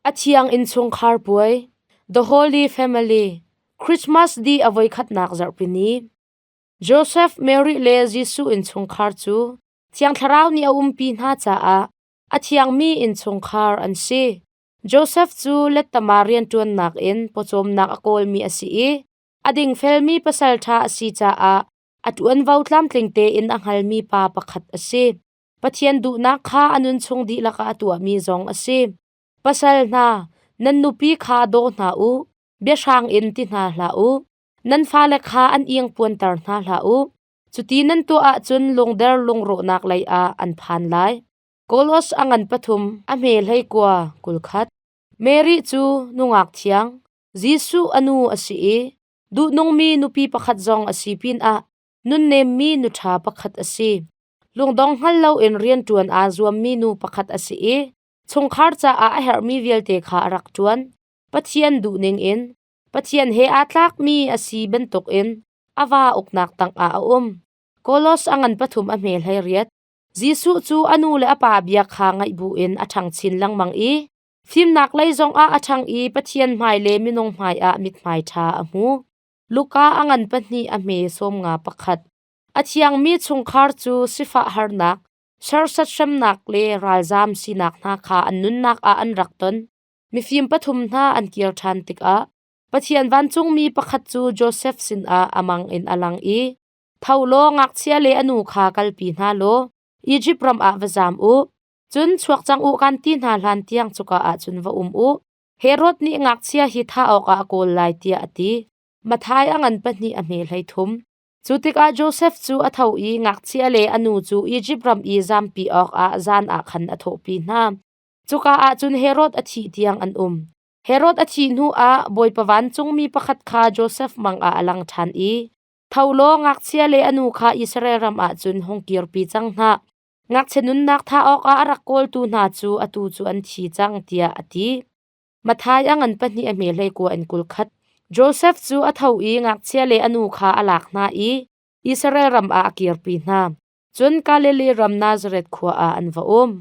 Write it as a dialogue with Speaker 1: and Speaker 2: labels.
Speaker 1: A thiang innchungkhar puai, The Holy Family, Christmas dih a voikhatnak zarhpini. Joseph, Mary le Jesuh innchungkhar cu Thiang Thlarau nih a umpi hna caah a thiangmi innchungkhar an si. Joseph cu lettama rianṭuannak in pawcawmnak a kawlmi a si i a dingfelmi pasalṭha a si caah a ṭuanvo tlamtling tein a hngalmi pa pakhat a si. Pathian duhnak kha a nunchung dihlak ah a tuahmi zong a si. Pasal hna, nan nupi kha daw hna u, biahrang in ti hna hlah u. Nan fale kha an iang puanter hna hlah u. Cuti nan tuah ahcun lungder lungrawhnak lei ah an phan lai. Kolos a ngan pathum, a hme 19 21. Mary cu nungak thiang, Jesuh a nu a si i duhnungmi nupi pakhat zong a si pinah nunnemmi nuṭha pakhat a si. Lungdong hngal loin rianṭuan aa zuammi nu pakhat a si i chungkhar caah a herhmi vialte kha a rak ṭuan. Pathian duhning in Pathian he aa tlakmi a si bantukin a va uknak tangah a um. Kolos a ngan pathum a hme 18. Jesuh cu a nu le a pa bia kha ngaih buin a ṭhang chin lengmang i fimnak lei zongah a ṭhang i Pathian hmai le minung hmaiah mithmai ṭha a hmu. Luka a ngan pahnih a hme 51. A thiangmi chungkhar cu sifah harnak, serhsat hremnak le ralzam sinak hna kha an nunnak ah an rak ton. Mifim pathum hna an kir ṭhan tikah Pathian vancungmi pakhat cu Josef sinah a mang in a lang i, Tho law ngakchia le a nu kha kalpi hna law Izipt ram ah va zam u. Cun chuak cang u kan ti hna hlan tiang cuka ah cun va um u. Herod nih ngakchia hi thah awkah a kawl lai tiah a ti. Matthai a ngan pahnih a hme 33. Cu tikah Josef cu a tho i ngakchia le a nu cu Izipt ram i zampi awkah zan ah khan a thawhpi hna. Cuka ah cun Herod a thih tiang an um. Herod a thih hnuah Bawipa vancungmi pakhat kha Josef mang ah a lang ṭhan i, Tho law ngakchia le a nu kha Israel ram ah cun hung kirpi cang hna. Ngakchia nunnak thah awkah a rak kawltu hna cu atu cu an thi cang, tiah a ti. Matthai a ngan pahnih a hme 19 in 21. Josef cu a tho i ngakchia le a nu kha a lak hna i Israel ram ah a kirpi hna. Cun Galilee ram Nazareth khua ah an va um.